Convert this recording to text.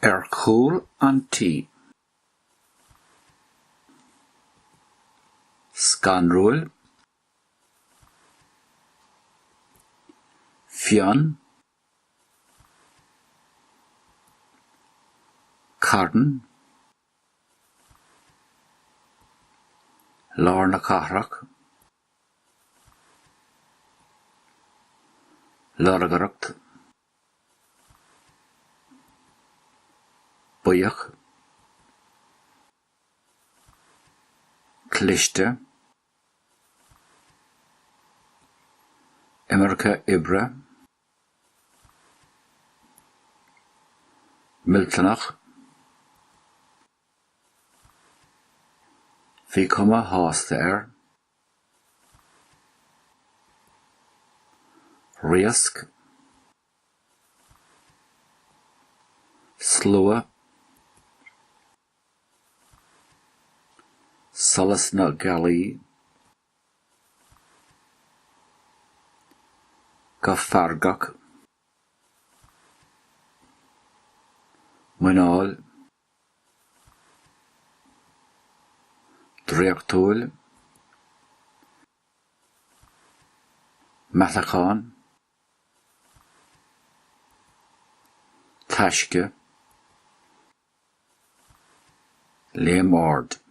Ar chúl an tí. Scanrúil. Fionn. Carn. Lár na cathrach. Lorgaireacht. Buíoch. Cliste. Imirce oibre. Millteanach. Bhí cuma shásta air. Riasc. Slua. Solas na gealaí. Go feargach. Muineál. Draíochtúil. Meathlachán. Taisce. Léim ard.